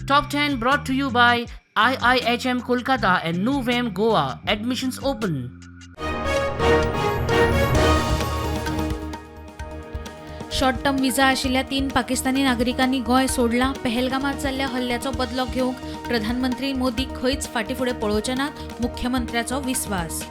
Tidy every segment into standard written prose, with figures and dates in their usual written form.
Top 10 brought to you by IIHM Kolkata and Nuvem Goa. Admissions open. Short term visa आशिल्ल्या 3 पाकिस्तानी नागरिकांनी गोंय सोडलां. पहलगामात जाल्ल्या हल्ल्याचो बदलो घेवंक प्रधानमंत्री मोदी खंयच फाटीं फुडें पळोवचे नात, मुख्यमंत्र्याचो विस्वास.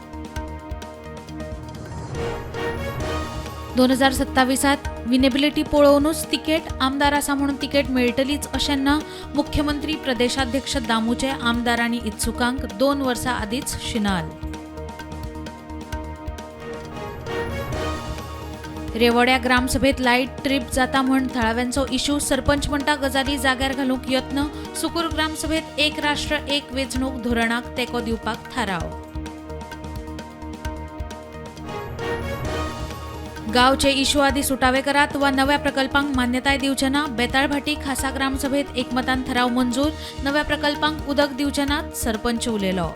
2027 विनेबिलिटी पळोवनूच तिकेट, आमदार आसा म्हणून तिकेट मेळटलीच अशें ना. मुख्यमंत्री प्रदेशाध्यक्ष दामूचे आमदार आनी इत्सुकांक 2 वर्सां आदींच शिनाल. रेवोड्या ग्रामसभेत लायट ट्रीप जाता म्हूण थळाव्यांचो इश्यू, सरपंच म्हणटा गजाली जाग्यार घालूंक यत्न. सुकूर ग्रामसभेत एक राष्ट्र एक वेंचणूक धोरणाक तेंको दिवपाक थाराव. गांवचे इश्यू आदी सुटावे करात वा नव्या प्रकल्पांक मान्यताय दिवचे ना. बेताळभाटी खासा ग्रामसभेत एकमतान थाराव मंजूर. नव्या प्रकल्पांक उदक दिवचे नात, सरपंच उलयलो.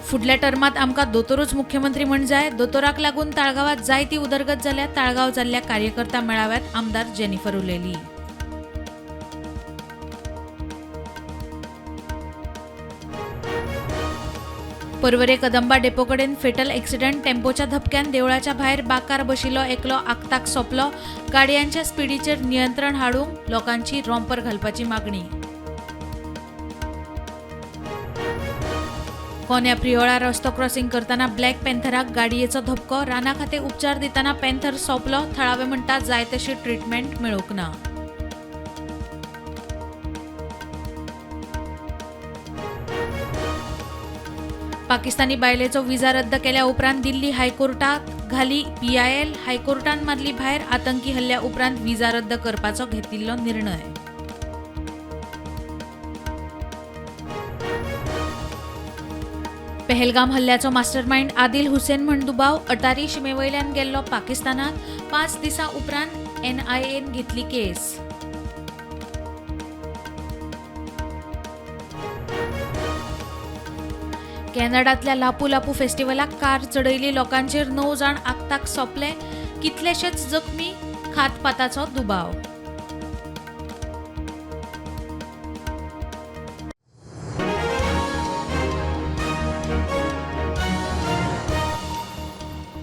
फुडल्या टर्मात आमकां दोतोरूच मुख्यमंत्री म्हण जाय. दोतोराक लागून ताळगांवात जायती उदरगत जाल्या. ताळगांव जाल्ल्या कार्यकर्ता मेळाव्यात आमदार जेनिफर उलयली. पर्वरे कदंबा डेपो कडेन फेटल एक्सिडंट. टेम्पोच्या धपक्यान देवळाच्या भायर बाकार बशिल्लो एकलो आक्ताक सोंपलो. गाडयांच्या स्पिडीचेर नियंत्रण हाडूंक लोकांची रोंपर घालपाची मागणी. कोन्या प्रियोळा रस्तो क्रॉसिंग करतना ब्लॅक पॅन्थराक गाडयेचो धपको. राना खातें उपचार दितना पॅन्थर सोंपलो. थळावे म्हणटा जाय तशी ट्रिटमेंट मेळूंक ना. पाकिस्तानी बायलेचो विजा रद्द केल्या उपरांत दिल्ली हायकोर्टात घाली PIL. हायकोर्टान मारली भायर. आतंकी हल्ल्या उपरांत विजा रद्द करपाचो घेतिल्लो निर्णय. पहलगाम हल्ल्याचो मास्टरमाइंड आदिल हुसेन म्हण दुबाव. अटारी शिमेवयल्यान गेल्लो पाकिस्तानात. 5 दिसां उपरांत NIAन घेतली केस. कॅनडांतल्या लापू लापू फेस्टिवलाक कार चडयली. लोकांचेर 9 जाण आक्ताक सोंपले. कितलेशेच जखमी. खातपाताचो दुबाव.